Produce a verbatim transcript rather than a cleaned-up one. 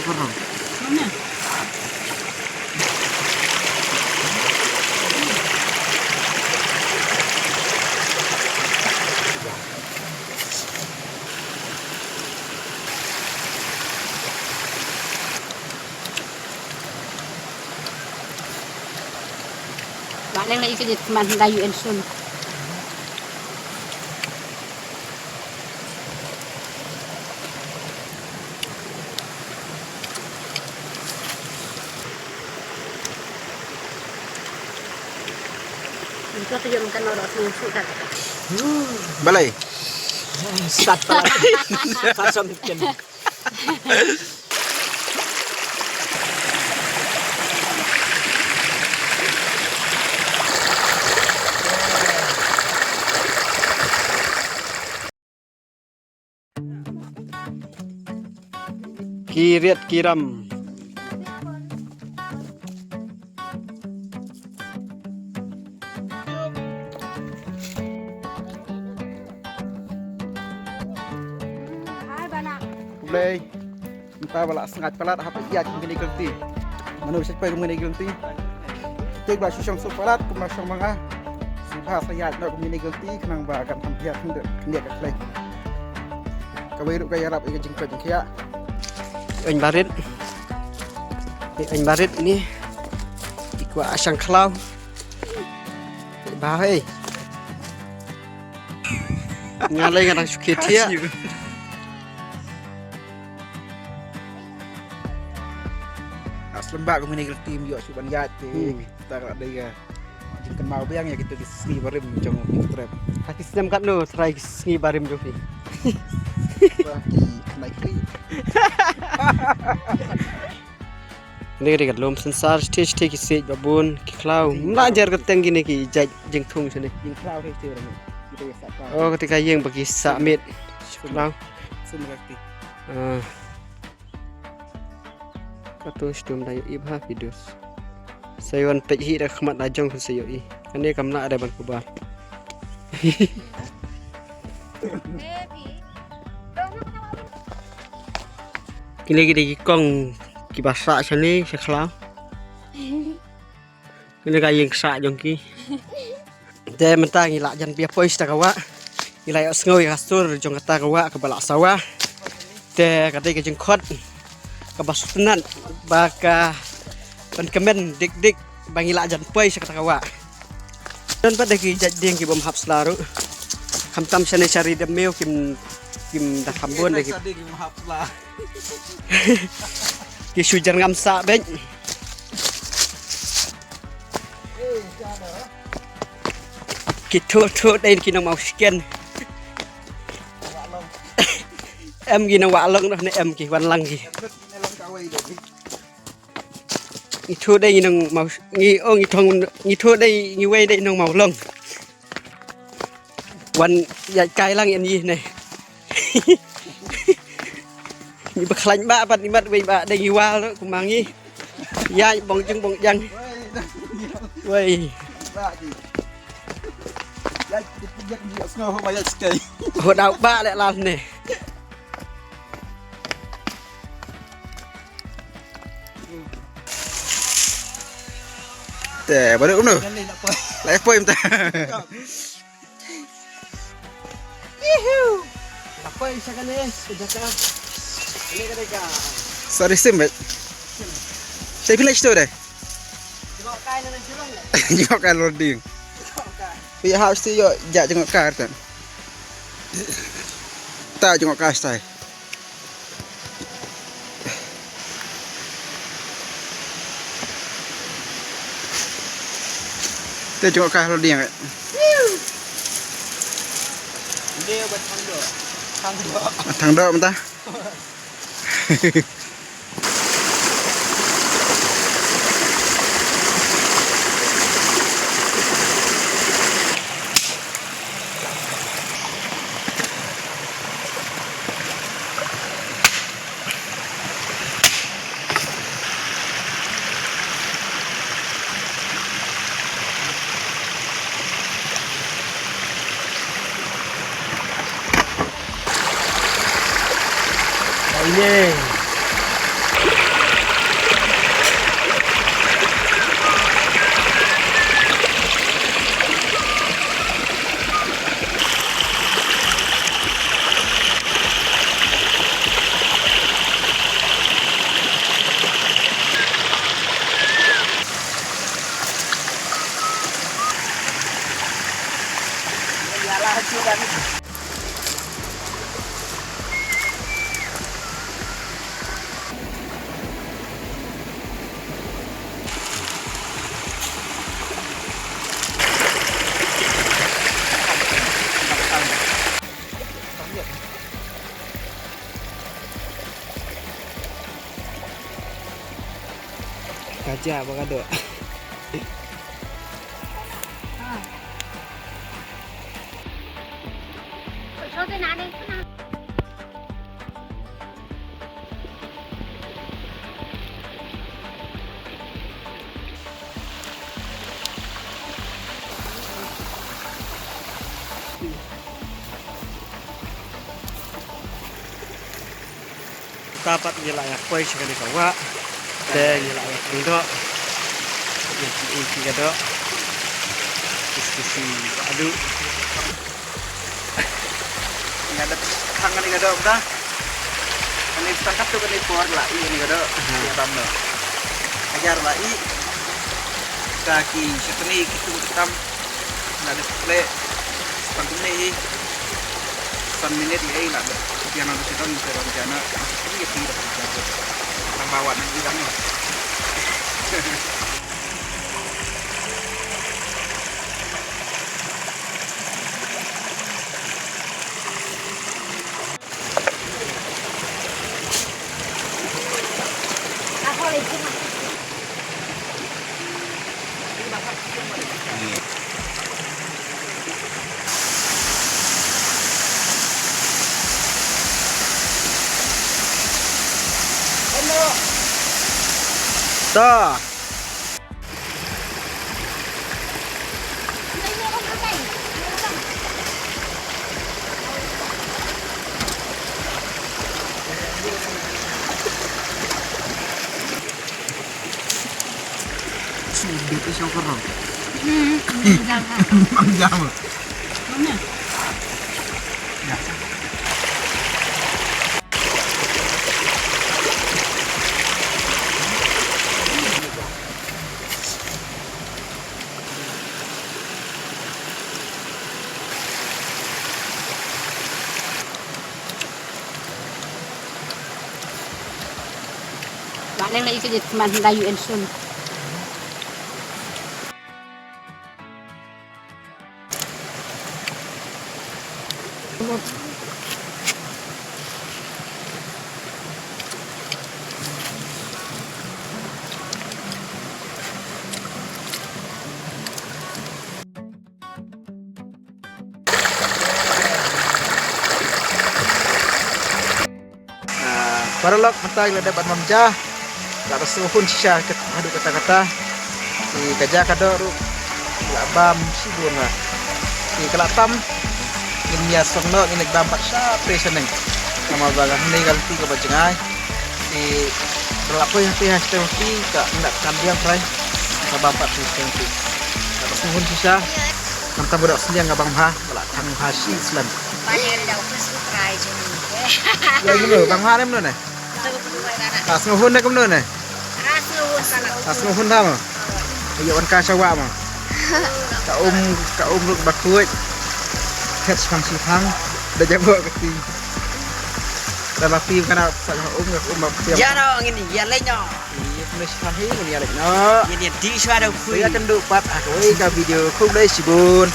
Ba leng la ikit man da yu en sun. Balei? Sat pala. Sat sam ken. Ki riat ki ram. Blei. Mynta ba la sngaid palat hap ïaid kum kine ki lynti. Mano ba shait poi kum kine ki lynti. Te ba shu shong suk palat kum ba shong ma nga. Sngewbha sa ïaid noh kum kine ki lynti khnang ba kan ham pher khyndiat ka khlei. Kawei ruh ka ïarap ïa ka jingkoit jingkhiah. Oin barit. Oin barit ni. I kwah shang khlaw. Ba hei. Nga lei nga dang shu khie thiah. Aslem ba kumne ka team ïoh shu ban ïaid te. Hmm. Ta ka dei ka jingkynmaw biang ïa kito ki sngi barim jong u trep. Ha ki snem katno trai ki sngi barim jong phi? Ba ki khnai kri. Kane ka dei ka lum synsar, shtei shtei ki siej ba bun, ki khlaw. Mla jer ka teng kine ki jait jingthung shane. Jingkhlaw shtei shtei. Oh, kata ka ïing ba ki sah miet. Khlaw. Sum ka ti. Ah. Kato stum da ïohi bha ki dus. Sa ïoh peit hi da khmat da jong sa ïohi. Kane kam lah da ban kubar. Kine ki dei ki kong kiba sah shane sha khlaw. Kine ka ïing sah jong ki. Te mynta ngi la jan bia poi sha ka wah. Ngi la ïoh sngew ïa ka sur jong kata ka wah kaba la sawa. Te ka dei ka jingkhot kaba sngewtynnat ba ka pynkmen dik dik ba ngi la jan poi sha kata ka wah. Don pat da ki jait dieng ki bym hap sla ruh. Khamtam shane sha ri Dam Miew kim, kim da kham bun da ki. Ki shu jyrngam sah beit. Ki thuh thuh dei ki nong Mawshken. Em ki nong Wahlong noh ne em ki wan lang ki. Ngi thuh dei ngi nong Maw, ngi, oh, ngi thong, ngi thuh dei ngi wei dei nong Mawlong. Wan ïaid kai lang ïa ngi ne. Ngi ba khlaiñ ba pat ngi mat wei ba dei ngi wal ruh kumba ngi. Ïaid bong jing bong jang. Wei. Ho dau ba leh lal ne. Te, baru kumno? Lah poi mynta. Ihu. Lah poi sha kane, sha jaka. Kane ka dei ka. Sorry, sim, mate. Sim. Saya pilih situ deh. Jenguk kai na jurong deh. Jenguk kai loading. Jenguk kai. Pia hap situ yo, jak jenguk kai kan. Ta jenguk kai situ. Te jenguk kai loading eh. Thang dok. Thang dok mynta. Aye. Kaja ba ka dok. Kata pat ngi la ïa poi sha kane ka wah. Te ngi la ïa poi doh. Ngi poi ki ka doh. Kis kisi ka adu. Nga dep thang kane ka doh ta. Kane stang katto kane por la i kane ka doh. Ïa tam doh. Ajar la i. Ta ki shatni ki tum ki tam. Nga dep play. Stang kumne i. San minit i ei la dep. Piano dep shatni se ram jana. Ki ki dep. Tang bawa nang i dang doh. Ta. Shu bit i shong kerong. Hmm, hmm, jam. Mang jam. Mana? Ya. Ba leng la i ka jit man da U N sun. Ah, paralok, mynta ngi la dep ban wan ja. La ba sngewhun shisha kat-, haduh katta katta. Te ka ja ka doh ruh la bam shibun la. Te ka la tam, ngin ïa song noh, ngin ïa bam pat sha pre shaneng. Namar ba hangne ka lynti kaba jngai. Te ba la poi hangtei ha shatei hangtei ka nda kan biang trai. Ka bam pat shatei hangtei. La ba sngewhun shisha. Nangta ba doh sniang ka bang bha. Ba la thang bha shi slem. Ba ne da ku su trai je ni. Ïa kumno, bang bha ne kumno ne? Ka sngewhun ne kumno ne? Ka sngewhun ka la. Ka sngewhun tang mo? Ïa wan ka shawa mo. Ka um, ka um ruh ba khuid. Khet shipang shipang. Da jabo ka ti. Da ba ti ka na sa ka um, ka um ba ti. Ïa no ngin ïa leit no. Ïa kumno shipang hi ngin ïa leit no. Ngin ïa dih shwa da khuid. Ïa kynduh pat ha kawei ka video. Khublei shibun.